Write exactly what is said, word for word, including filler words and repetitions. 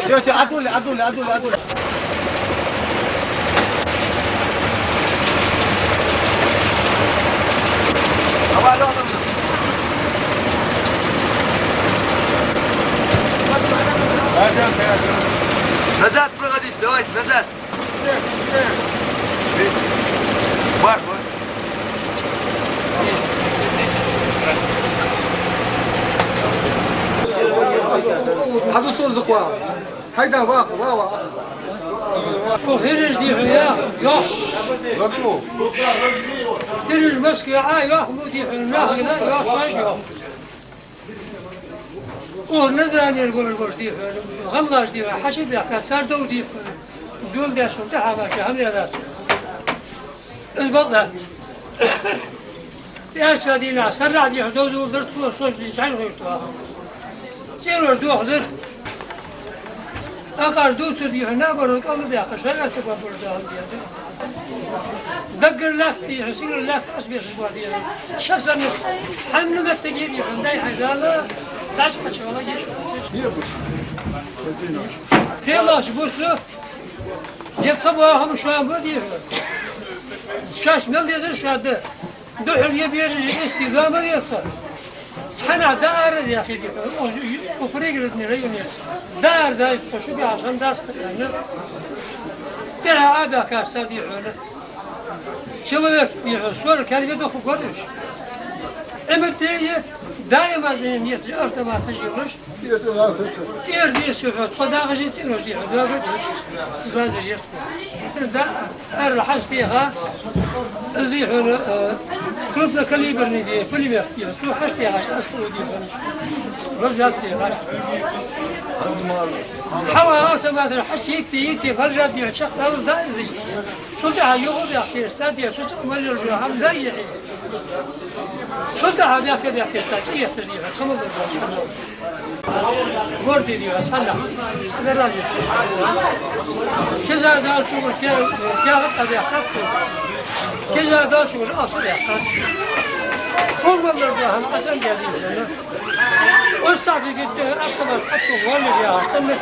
Всё, всё, отдули, отдули, отдули, отдули. Назад проходить, давайте, назад. Бар, бар. Ис. Хьадусурзакъва. Хьайда, ваха, ва, ва. О, хӀираж дий хьона, я, йоах. ХӀираж Москве а, йоах, мо дий хьона, нах гина, йоах, шоаш йоах. О, Назранера гураж бош дий хьона, гӀалгӀаш дий хьона, хьаша баьхка, сардов дий хьона. Дол деш хьона, тӀехьа ваша, хӀама яр дац. Из бакъ дац. ПӀаьраска дийнахьа саррахьа дий хьона, дов дувла дар тхо, сож дий хьона, хьайна гӀуйрту ваха. ЦӀенош дохадар. Акхар дувцар дий хьона, наоборот, кӀалла баьхка, шоай аьттув бар да хӀама дий хьона. Даггара лаьтта дий хьона, сигара лаьтта ас бесаш ба дий хьона. Ша санна, цхьанна меттиге дий хьона, дай хьай Дала, дӀачу кхача вала еш. Фелаш бусу, е тха бахам шоан ба дий хьона. Шоаш мел дезар шоаш да. Духьал е бераш истий дома ретха. Цхьаннахьа даар яхий дий хьона, о, о, Пригородный районе. Даар дай тхо, шуга хӀама дац тха аьнна. ТӀехьа а баьхка ца дий хьона. Человек дий хьона, сорок километр доху гор уж. Ӏимат е даим аз нет автомата жилаш. ТӀера дийца хьо, тхо дагӀаш цӀенош дий хьона, дагӀа деш. Базар еш тхо. Да, аьрра хьаж теха, из дий хьона, э, крупнокалиберный дий, пулемёт дий хьона, цо хьаж техаш, аш тхо дий хьона. Ружье техаш. Хьава автоматра хьаж йитте, йитте, баржа дий хьона, чакхдалар да из. Цул тӀехьа юха баьхкар, стар дий хьона, цу цӀа маллар жо, хӀама да йихье. Цул тӀехьа баьхка, баьхка, цӀа етташ дий хьона, хамал да, хамал. Гордый дий хьона, цхьаннахьа. Цхьа гараж я. Киза далчугара ке-, кегӀа тӀа баьхкаб. Киза далчугара ахча баьхкаб. Фу маллар да хӀама, Ӏасан дий хьона. Оццахь дигит автомат хьатта валлар я, хьаштанна.